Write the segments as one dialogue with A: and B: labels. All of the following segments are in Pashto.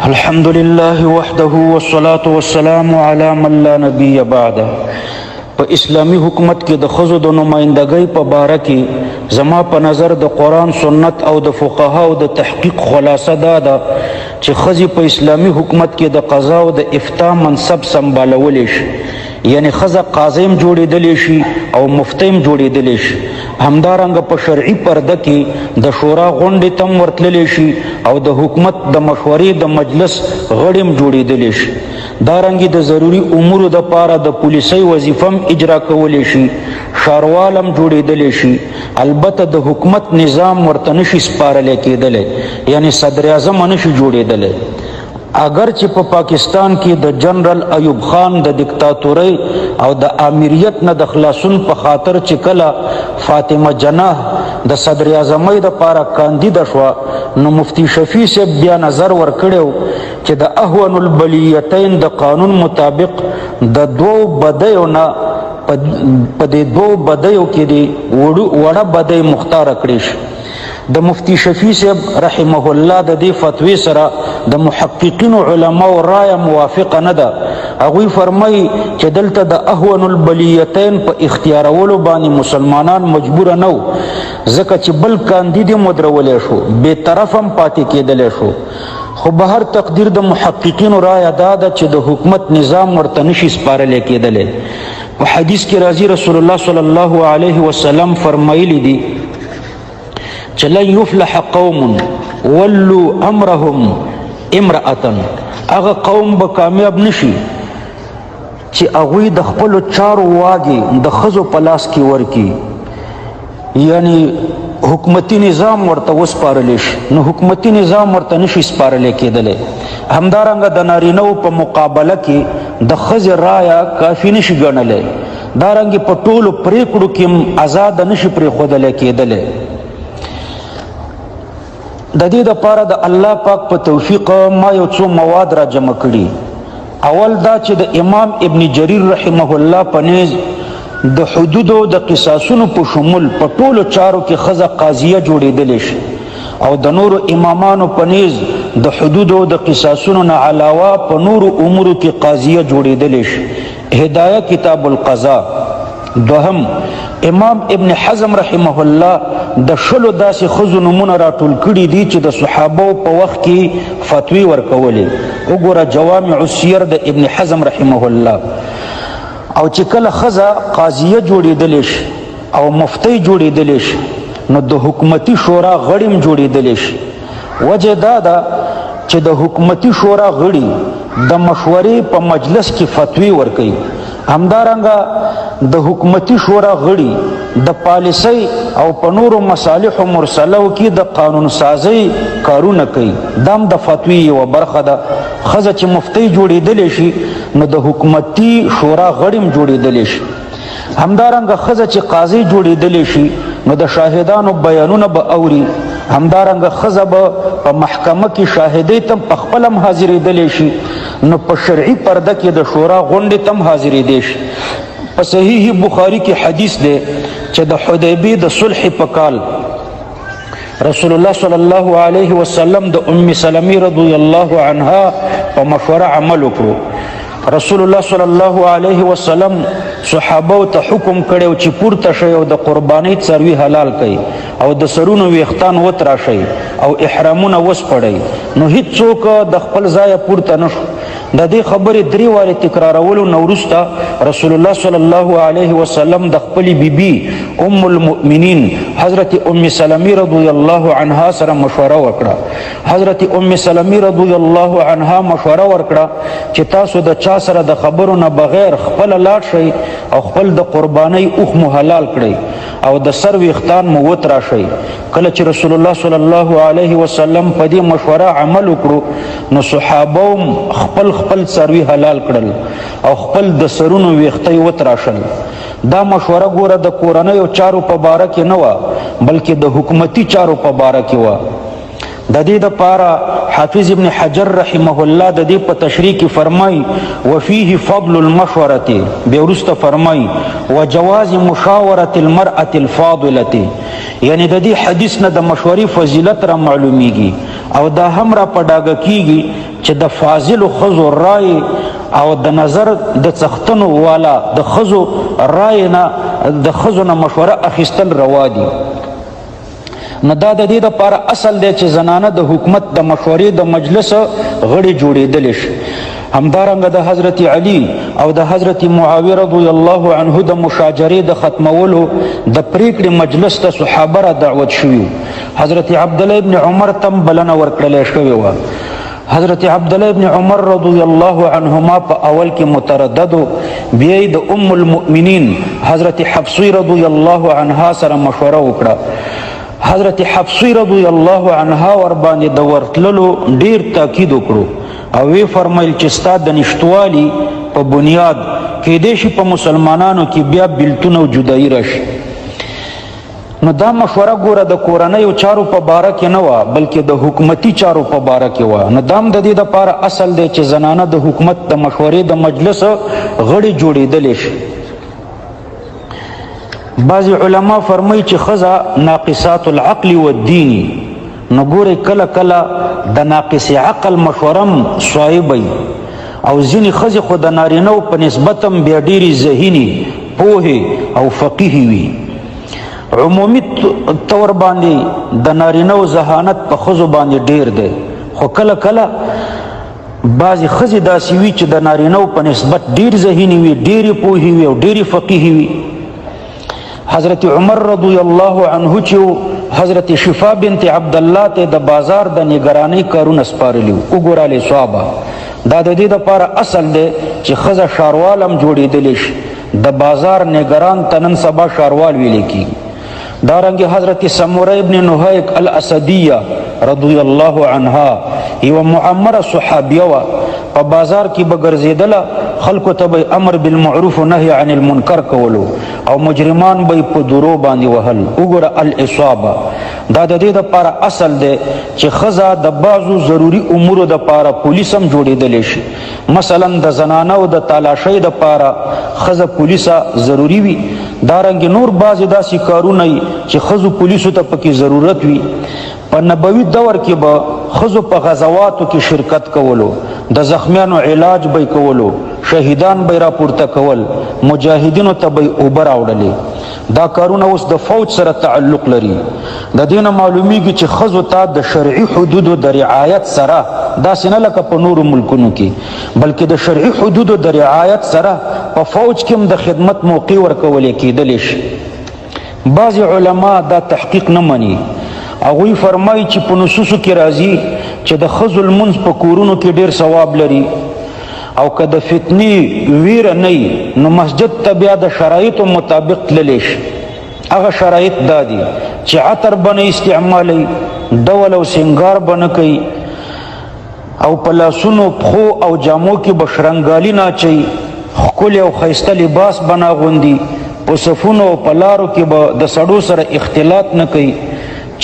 A: الحمد لله وحده والصلاة والسلام على من لا نبي بعده. په اسلامي حکومت کې د ښځو د نمایندګۍ په باره کې زما په نظر د قرآن، سنت او د فقهاو د تحقیق خلاصه دا ده چې ښځې په اسلامي حکومت کې د قضا او د افتا منصب سمبالولی شي، یعنی ښځه قاضي هم جوړېدلی شي او مفتي هم جوړېدلی شي. همدارنګه په شرعي پرده کې د شورا غونډې ته هم ورتللی شي او د حکومت د مشورې د مجلس غړي هم جوړېدلی شي. دارنګه د ضروري امورو د پاره د پولیسۍ وظیفه هم اجرا کولی شي، ښاروال هم جوړېدلی شي. البته د حکومت نظام ورته نشي سپارلی کېدلی، یعنی صدراعظم نشي جوړېدلی. اګر چې په پاکستان کې د جنرال ایوب خان د دیکتاتورۍ او د آمریت نه د خلاصون په خاطر چې کله فاطمه جناح د صدراعظمۍ دپاره کاندیده شوه، نو مفتي شفیع صاحب بیا نظر ورکړی چې د اهون البلیتین د قانون مطابق د دوو بدیو نه په دې دوو بدیو کې دې وړه بدۍ مختاره کړې شي. د مفتي شفیع صاحب رحمه الله د دې فتوی سره د محققینو علماو رایه موافقه نه ده. هغوی فرمایي چې دلته د اهون البلیتین په اختیارولو باندې مسلمانان مجبور نه وو، ځکه چې بل کاندید هم ودرولی شو، بې طرف هم پاتې کېدلی شو. خو به هر تقدیر د محققینو رایه دا ده چې د حکومت نظام ورته نشي سپارلی کېدلی. په حدیث کې راځي رسول الله صلی الله علیه وسلم فرمایلی دي چې لن یفلح قوم ولو امرهم امرأة، هغه قوم به کامیاب نشي چې هغوی د خپلو چارو واګې د ښځو په لاس کې ورکي، یعنی حکومتي نظام ورته وسپارل شي، نو حکومتي نظام ورته نشي سپارل کېدلی. همدارنګه د نارینهو په مقابله کې د ښځې رایه کافي نشي ګڼلی، دارنګه په ټولو پرېکړو کې هم ازاده نشي پرېښودلی کېدلی. د دې دپاره د الله پاک په توفیق ما یو څو مواد را جمع کړي. اول دا چې د امام ابن جریر رحمه الله په نیز د حدودو د قصاصونو په شمول په ټولو چارو کې ښځه قاضیه جوړېدلی شي، او د نورو امامانو په نیز د حدودو د قصاصونو نه علاوه په نورو امورو کې قاضیه جوړېدلی شي. هدایه کتاب القضاء. دوهم، امام ابن حزم رحمه الله د شلو داسې ښځو نومونه راټول کړي دي چې د صحابو په وخت کې فتوی ورکولې. وګوره جوامع السیر د ابن حزم رحمه الله. او چې کله ښځه قاضیه جوړېدلی شي او مفتۍ جوړېدلی شي، نو د حکومتي شورا غړي هم جوړېدلی شي. وجه دا ده چې د حکومتي شورا غړي د مشورې په مجلس کې فتوی ورکوي. همدارنګه د حکومتي شورا غړي د پالیسۍ او په نورو مصالحو مرسلو کې د قانون سازۍ کارونه کوي. دا هم د فتوی یوه برخه ده. ښځه چې مفتۍ جوړېدلی شي، نو د حکومتي شورا غړي هم جوړېدلی شي. همدارنګه ښځه چې قاضي جوړېدلی شي، نو د شاهدانو بیانونه به اوري. همدارنګه ښځه به په محکمه کې شاهدۍ ته په خپله هم حاضرېدلی شي، نو په شرعي پرده کې د شورا غونډې ته هم حاضرېدی شي. په صحیح بخاري کې حدیث دی چې د حدیبې د صلح په کال رسول الله صلی الله علیه وسلم د ام سلمې رضی الله عنها په مشوره عمل وکړو. رسول الله صلی الله علیه وسلم صحابه ته حکم کړو چې پورته شئ او د قربانۍ څاروي حلال کړئ او د سرونو ویښتان وتراشئ او احرامونه وسپړئ. نو هیڅوک د خپل ځایه پورته نه شو. د دې خبرې درې وارې تکرارولو نه وروسته رسول الله صلی الله علیه وسلم د خپلې بیبي ام المؤمنین حضرت ام سلمې رضی الله عنها سره مشوره وکړه. حضرت ام سلمې رضی الله عنها مشوره ورکړه چې تاسو د چا سره د خبرو نه بغیر خپله لاړ شئ او خپل د قربانۍ اوښ مو حلال کړئ او د سر ویښتان مو وتراشئ. کله چې رسول الله صلی الله علیه وسلم په دې مشوره عمل وکړو، نو صحابه خپل خپل څاروي حلال کړل او خپل د سرونو ویښته یې وتراشل. دا مشوره ګوره د کورنیو چارو په باره کې نه وه، بلکې د حکومتي چارو په باره کې وه. د دې دپاره حافظ ابن حجر رحمه الله د دې په تشریح کې فرمایي وفيه فضل المشورة، بیا وروسته فرمایي وجواز مشاورة المرأة الفاضلة، یعنی د دې حدیث نه د مشورې فضیلت را معلومیږي او دا هم را په ډاګه کیږي چې چې د فاضلو ښځو رای او د نظر د څښتنو والا د ښځو رای نه د ښځو نه مشوره اخیستل روا دي. نو دا د دې لپاره اصل دی چې زنانه د حکومت د مشورې د مجلس غړي جوړېدلی شي. همدارنګه د حضرت علی او د حضرت معاویه رضی الله عنه د مشاجرې د ختمولو د پریکړې مجلس ته صحابه را دعوت شوي. حضرت عبدالله ابن عمر تم بلنه ورکړل شوې وه. حضرت عبدالله ابن عمر رضی الله عنهما په اول کې متردد، بیا د ام المؤمنین حضرت حفصی رضی الله عنها سره مشوره وکړه. حضرت حفصی رضی الله عنها ور باندې د ورتللو ډیر تاکید وکړو او وی فرمایل چې ستا د نشتوالي په بنیاد کېدای شي په مسلمانانو کې بیا بیلتون او جدایي راشي. نو دا مشوره ګوره د کورنیو چارو په باره کې نه وه، بلکې د حکومتي چارو په باره کې وه. نو دا هم د دې دپاره اصل دی چې زنانه د حکومت د مشورې د مجلس غړي جوړېدلی شي. بعضې علما فرمایي چې ښځه ناقصات العقل والدین، نو ګورې کله کله د ناقص عقل مشوره هم صایبه وي، او ځینې ښځې خو د نارینه په نسبت هم بیا ډېرې ذهینې، پوهې او فقیهې وي. عمومي طور باندې د نارینه او ذهانت په ښځو باندې ډېر دی، خو کله کله بعضې ښځې داسې وي چې د نارینه په نسبت ډېر ذهینې وي، ډېرې پوهې وي او ډېرې فقیهې وي. حضرت عمر رضی الله عنه چې حضرت شفا بنت عبدالله ته د بازار د نگرانۍ کارونه سپارلي وو. وګوره علیه دا د دې دپاره اصل دی چې ښځه ښاروال هم جوړېدلی شي. د بازار نگران ته نن سبا ښاروال ویل کېږي. دارنګه حضرت سمره ابن نهیک الاسدیه رضی الله عنها یوه معمره صحابیه وه، په بازار کې به ګرځېدله، خلکو ته به امر بالمعروف و نهی عن المنکر کولو او مجرمان به په درو باندې وهل. وګوره الاصابه، دا د دې دپاره اصل دی چې ښځه د بعضو ضروري امورو دپاره پولیس هم جوړېدلی شي. مثلا د زنانو د تالاشۍ دپاره ښځه پولیسه ضروري وي. دارنګه نور بعضې داسې کارونه وي چې ښځو پولیسو ته پکې ضرورت وي. په نبوي دور کې به ښځو په غزواتو کې شرکت کولو، د زخمیانو علاج به کولو، شهیدان به راپورته کول، مجاهدینو ته به اوبه راوړلې. دا کارونه اوس د فوج سره تعلق لري. د دې نه معلومیږي چې ښځو ته د شرعي حدودو د رعایت سره، داسې نه لکه په نورو ملکونو کې، بلکې د شرعي حدودو د رعایت سره په فوج کې هم د خدمت موقع ورکولې کېدلی شي. بعضې علما دا تحقیق نه مني، هغوی فرمایي چې په نصوصو کې راځي چې د ښځو لمونځ په کورونو کې ډېر ثواب لري، او که د فتنې ویره نه وي نو مسجد ته بیا د شرایطو مطابق تللی شي. هغه شرایط دا دي چې عطر به نه استعمالوي، ډول او سنګار به نه کوي، او په لاسونو، پښو او جامو کې به شرنګالي نه اچوي، ښکلی او ښایسته لباس به نه اغوندي، په صفونو او په لارو کې به د سړو سره اختلاط نه کوي،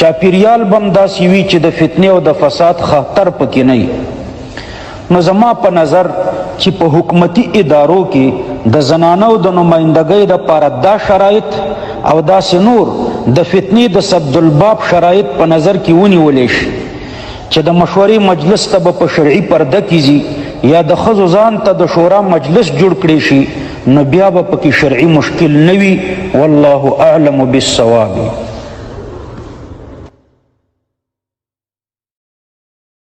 A: چاپیریال به هم داسې وي چې د فتنې او د فساد خطر پکې نه وي. نو زما په نظر چې په حکومتي ادارو کې د زنانو د نمایندګۍ دپاره دا شرایط او داسې نور د فتنې د سد الباب شرایط په نظر کې ونیول شي چې د مشورې مجلس ته به په شرعي پرده کې ځي یا د ښځو ځان ته د شورا مجلس جوړ کړی شي، نو بیا به پکې شرعي مشکل نه وي. والله اعلم بالصواب.